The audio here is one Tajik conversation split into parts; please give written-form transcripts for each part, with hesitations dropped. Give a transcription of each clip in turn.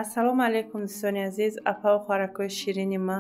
Ассалому алайкум, дӯстони азиз, апаву хоҳаракҳои ширини ма,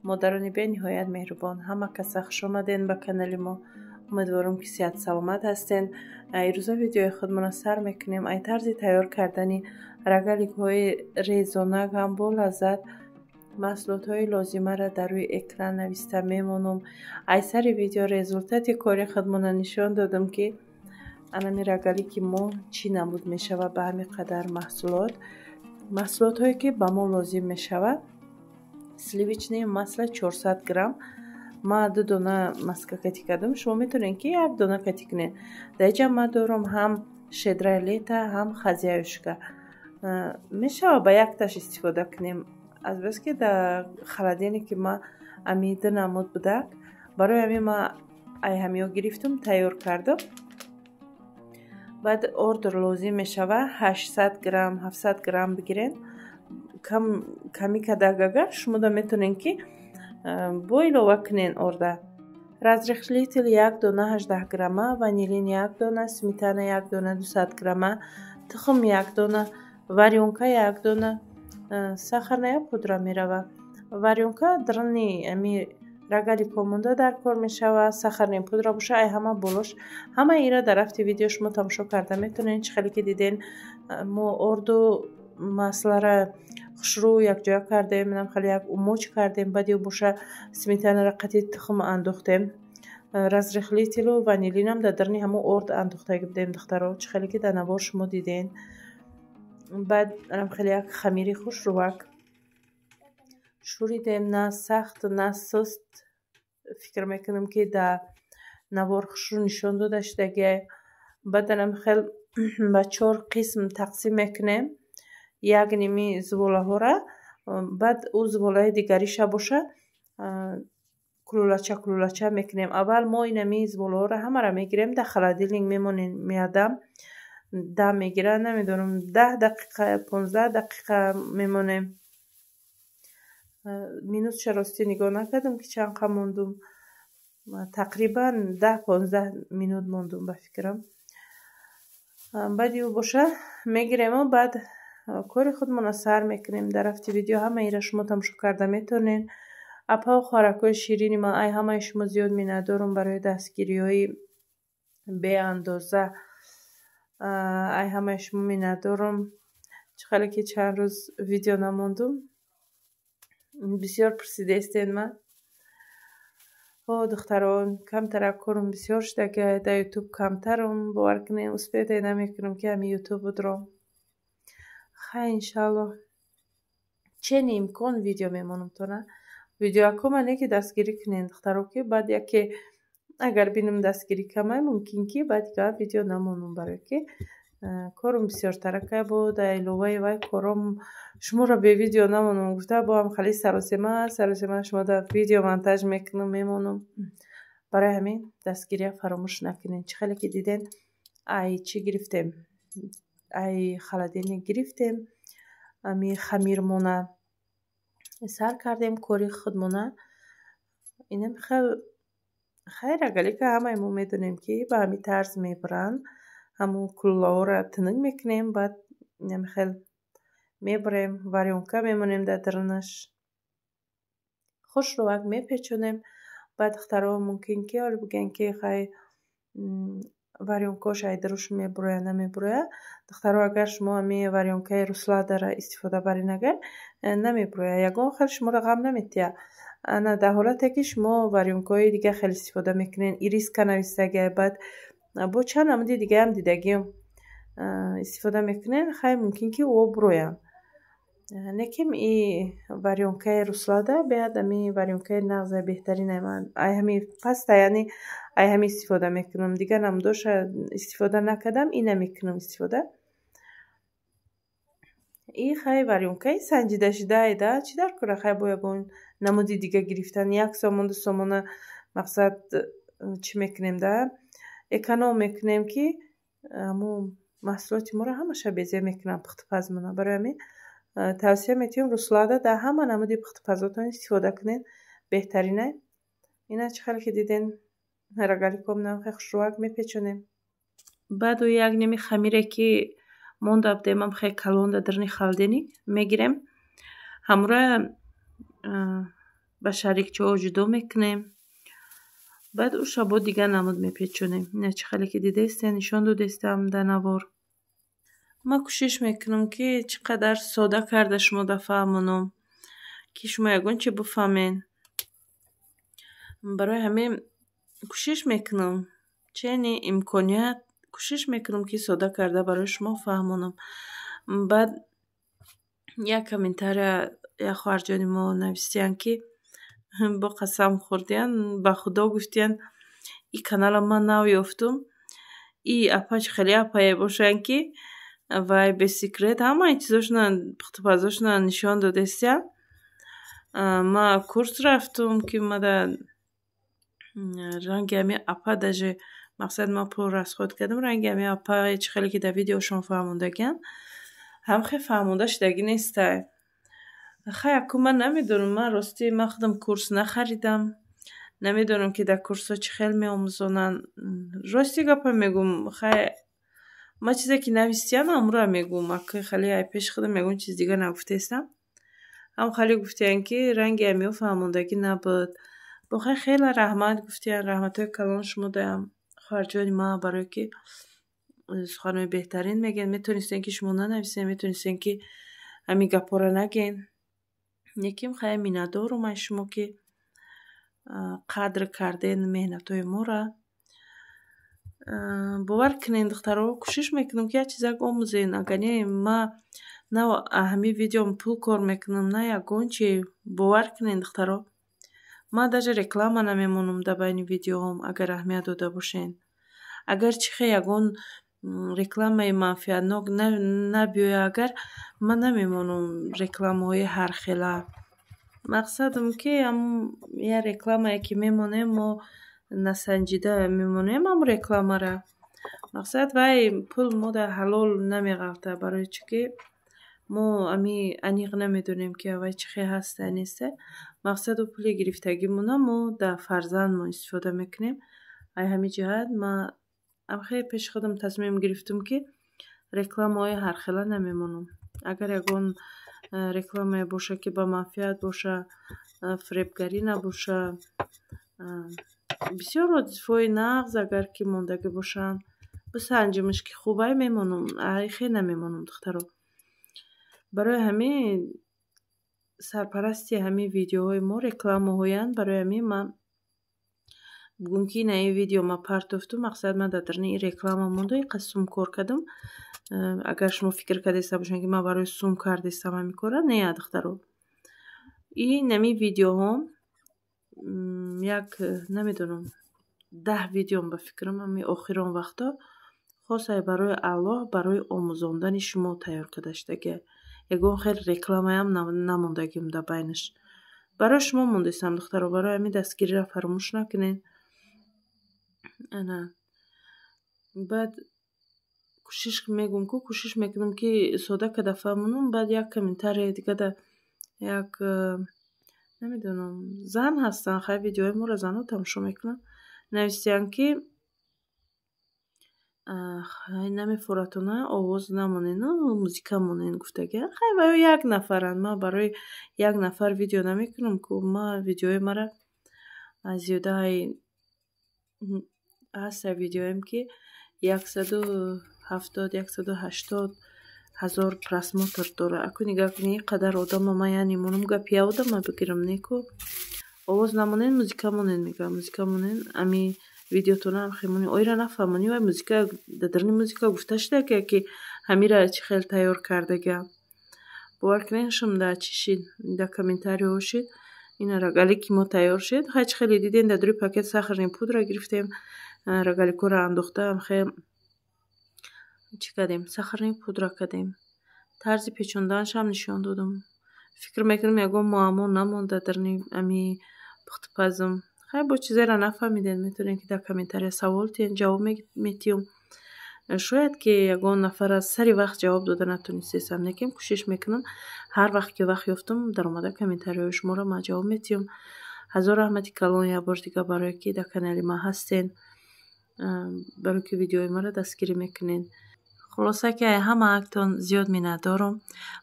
модарони бениҳоят меҳрубон. Ҳама каса хушомаден ба канали мо. Умедворам, ки сиҳат саломат ҳастен. Ирӯза видеои худмона сар мекунем ай тарзи тайёр кардани рогаликҳои резонак ҳам бо лаззат. Маҳсулотҳои лозимаро дар рӯи экран нависта мемонам. Ай сари видео результати кори худмона нишон додам, ки анами рогалики мо чӣ намуд мешавад ба ҳамин қадар маҳсулот. Маҳсулотҳое, ки ба мо лозим мешавад: сливочное масло 400 грамм, ма ду дона маска катӣ кардам, шумо метавонед, ки як дона катӣ кунед. Дар инҷа ма дорам ҳам «Щедрое лето», ҳам «Хозяюшка». Мешавад, ба якташ истифода кунем. Азбаски дар холодильники ма ами ду намуд будак, барои ҳамин ма ай ҳамиё гирифтум, тайёр кардам. Баъд орд лозим мешавад 800 грамм, 700 грамм бигирен. Ками кадаг агар шумо метавонед, ки бо илова кунен орда. Разрыхлитель як дона 18 грамма, ванилин як дона, сметана як дона 200 грамма, тухм як дона, варёнка як дона, сахарная пудра мерава. Варёнка даруни ами рогаликҳо монда дар кор мешавад, сахарная пудра боша, ай ҳама болош. Ҳамаи инро дар рафти видео шумо тамошо карда метавонед. Чӣ хеле ки диден, мо орду маслара хушрӯ якҷоя кардем, инам хеле як умоч кардем. Баъди боша сметанаро қати тухм андохтем, разрыхлителу ванилинам дар даруни ҳамон орд андохтагӣ будем, духтаро, чӣ хеле ки дар навор шумо диден. Баъд анам хеле як хамири хушрӯвак шӯридем, на сахт, на суст. Фикр мекунам, ки дар навор хушрӯ нишон дода шудагиай. Баъд анам хел ба чор қисм тақсим мекунем як ними зуволаҳоро. Баъд ӯ зуволаи дигариша боша кулулача кулулача мекунем. Аввал мо инами зуволаҳоро ҳамаро мегирем, дар холодильник мемонем, меадам дам мегирад, намедонам, 10 дақиқа, 15 дақиқа мемонем. Минутша ростӣ нигоҳ накардам, ки чанд қа мондум. Тақрибан 10-15 минут мондум, ба фикрам. Баъди ӯ боша мегирему баъд кори худмонро сар мекунем. Дар рафти видео ҳамаиро шумо тамошо карда метавонед. Апаву хоҳаракҳои ширини ман, ай ҳамаи шумо зиёд миннатдорам барои дастгириҳои беандоза. Ай ҳамаи шумо миннатдорам. Чӣ хеле ки чанд рӯз видео намондум, бисёр пурсидаистед ман. О, духтарон, камтарак корум бисёр шуда, дар Ютуб камтарам. Бовар кунед, успеть намекунам, ки ҳами Ютуб будром. Хай, иншалло, чени имкон видео мемонам тона. Видеоакома не ки дастгирӣ кунед, духтаро, ки баъд яке агар бинам, дастгирӣ камай, мумкин ки баъд дигар видео намонам, барое ки корум бисёртаракай буд. Иловаи вай кором шуморо бе видео намонам гуфта, бо ҳам хеле саросема саросема шумо дар видео монтаж мекунам, мемонам. Барои ҳамин дастгирия фаромӯш накунед. Чӣ хеле ки диден, ай чӣ гирифтем, ай холодильник гирифтем ами хамирмона, сар кардем кори худмона. Инам хел хайр, рогалика ҳамаи мо медонем, ки ба ҳамин тарз мебаранд. Ҳамун куллаҳоро тунук мекунем, баъд инам хел мебарем, варёнка мемонем дар дарунаш, хушрӯвак мепечонем. Баъд, духтаро, мумкин ки ҳоле бигӯянд, ки хай, варёнкаош айдаруш мебурояд, намебурояд. Духтаро, агар шумо ҳами варёнкаи Русладаро истифода барен, агар намебурояд, ягон хел шуморо ғам наметиҳад. Ана дар ҳолате ки шумо варёнкаҳои дига хеле истифода мекунед, «Ириска» навистагиай, баъд бо чанд намуди дигаам дидагиам истифода мекунед, хай, мумкин ки ӯ буроянд. Лекин и варёнкаи Руслада беҳад ами варёнкаи нағза, беҳтарин. Ман ай ҳами паста, яъне ай ҳами истифода мекунам, дигар намудоша истифода накардам, ина мекунам истифода. И хай, варёнкаи санҷидашудаи да чӣ дар кора, хай, бо ягон намуди дига гирифтан як сомон, ду сомона мақсад чӣ мекунем да, эконом мекунем, ки ҳамун маҳсулоти моро ҳамаша безеб мекунам пухтупазмона. Барои ҳамин тавсия метиҳем, Руслада дар ҳама намуди пухтупазотон истифода кунед, беҳтаринай. Ина чӣ хеле ки диден, рогаликом хеле хушрӯвак мепечонем. Баъду як ними хамире, ки Монда будем, ам хеле калон дар даруни холодильник мегирем. Ҳамура ба шарикчаҳо ҷудо мекунем. Баъд уша бо дигар намуд мепечонем. Ина чӣ хеле ки дидаистен, нишон додаистам дар навор. Ман кӯшиш мекунам, ки чӣ қадар сода карда шумода фаҳмонам, ки шумо ягон чи бифаҳмен. Барои ҳамин кӯшиш мекунам, чени имконият кӯшиш мекунам, ки сода карда барои шумо фаҳмонам. Баъд як комментария як хоҳарҷони мо нависиянд, ки бо қасам хӯрдиянд, ба Худо гуфтиянд: «И канала ман нав ёфтум, и апа чӣ хеле апае бошанд, ки вай без секрет ҳамаи чизошона, пухтупазошона нишон додестиянд. Ман курс рафтум, ки мада ранги ҳами апа даже мақсад ман пул расход кардам, ранги ҳами апа чӣ хеле ки дар видеошон фаҳмондагианд, ҳам хел фаҳмонда шудагӣ нестай». Хай, аку ман намедонам, ман ростӣ ман худам курс нахаридам, намедонам, ки дар курсҳо чӣ хел меомӯзонанд. Рости гапа мегӯм, хай, ман чизе ки навистиям, ҳамура мегӯм. Ака хеле ай пеши худам ягон чиз дигар нагуфтаистам. Ҳам хеле гуфтиянд, ки ранги ҳамиҳо фаҳмондагӣ набуд. Бо хай, хеле раҳмат гуфтиянд, раҳматҳои калон шумо даям, хоҳарҷони ман, барое ки суханҳои беҳтарин мегӯянд. Метавонистем, ки шумо нанависем, метавонистем, ки ҳамин гапҳоро нагӯен. Лекин хай, миннатдорум аз шумо, ки қадр карден меҳнатҳои моро. Бовар кунед, духтаро, кӯшиш мекунам, ки як чизак омӯзен. Агар не, ман на ҳамин видеом пул кор мекунам, на ягон чи. Бовар кунед, духтаро, ман даже реклама намемонам дар байни видеоҳом, агар аҳамият дода бошед. Агар чӣ хел ягон рекламаи манфиатнок набиёяд, агар ман намемонам рекламаҳои ҳархела. Мақсадам, ки як рекламае ки мемонем, мо насанҷида мемонем ҳамн рекламара. Мақсад, вай пул мода ҳалол намеғалтад, барои чӣ ки мо ами аниқ намедонем, ки вай чӣ хел ҳаста, неста. Мақсад, ӯ пули гирифтагимона мо дар фарзандмон истифода мекунем. Ай ҳамин ҷиҳат ман хеле пеши худам тасмим гирифтам, ки рекламаҳои ҳархела намемонам. Агар ягон рекламае боша, ки ба манфиат боша, фиребгарӣ набоша, бисёр отзывҳои нағз агар ки мондагӣ бошанд, бисанҷимаш, ки хубай, мемонам, ай хел намемонам, духтаро. Барои ҳамин сарпарасти ҳамин видеоҳои мо рекламаҳоянд. Барои ҳамин ман бугум, ки ина ин видео ма партофтум, мақсад, ман дар даруни ин реклама монда иқадр сум кор кардам. Агар шумо фикр кардаиста бошед, ки ман барои сум кардистам ҳамин кора, не, духтаро. Ин ҳамин видеоҳом як, намедонам, 10 видеом, ба фикрам, ҳамин охирон вақто хосай барои Аллоҳ, барои омӯзондани шумо тайёр карда шудагиа. Ягон хел рекламаям намондагим дар байнаш. Барои шумо мондестам, духтаро, барои ҳамин дастгириро фаромӯш накунед. Ана баъд кӯшиш мегӯм ку, кӯшиш мекунам, ки сода карда фаҳмонам. Баъд як комментария дигада як, намедонам, зан ҳастанд, хай, видеоҳои моро занҳо тамошо мекунанд, нависиянд, ки намефоратона, овоз намонену музика монен гуфтагия. Хай, ваё як нафаранд, ман барои як нафар видео намекунам ку. Ман видеои мара зиёдаи ҳаста видеоем, ки 170, 180 ҳазор просмотр дорад. Аку нигаҳ кунед, ин қадар одама ман яъне монам, гапи як одама бигирам? Не ку. Овоз намонен, музика монен, мегӯям, музика монен, ами видеотона хемони оира нафаҳмонӣ. Вай музика, дар даруни музика гуфта шуда, ки ҳамира чӣ хел тайёр кардагиам. Бовар кунед, шум дар чӣ шид, дар комментариҳо шид. Ина рогалики мо тайёр шид. Хай, чӣ хеле дидем, дар дури пакет сахарный пудра гирифтем, рогаликҳоро андохта, хел чӣ кардем, сахарный пудра кардем. Тарзи печонданашам нишон додам. Фикр мекунам, ягон муаммо намонд дар даруни ами пухтупазм. Хай, бо чизеро нафаҳмидед, метавонед, ки дар комментария савол диҳед, ҷавоб метиҳам. Шояд ки ягон нафар аз сари вақт ҷавоб дода натонистесам, лекин кӯшиш мекунам, ҳар вақт ки вақт ёфтам, даромада комментариҳои шуморо ман ҷавоб метиҳам. Ҳазор раҳмати калон як бори дигар, барое ки дар канали ман ҳастен, барое ки видеои маро дастгирӣ мекунед. Хулоса, ки ҳамаактон зиёд миннатдорум.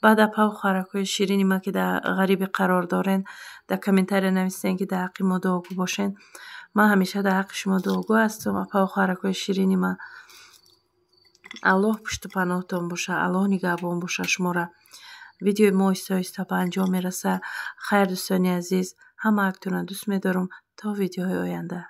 Баъд апаву хоҳаракҳои ширини ма, ки дар ғарибӣ қарор дорен, дар комментария нависен, ки дар ҳаққи мо дуогӯ бошен. Ман ҳамеша дар ҳаққи шумо дуогӯ ҳастам, апаву хоҳаракҳои ширини ма. Аллоҳ пушту паноҳтон боша, Аллоҳ нигаҳбон боша шуморо. Видеои мо оҳиста оҳиста ба анҷом мерасад. Хайр, дӯстони азиз, ҳамаактонро дӯст медорам. То видеоҳои оянда.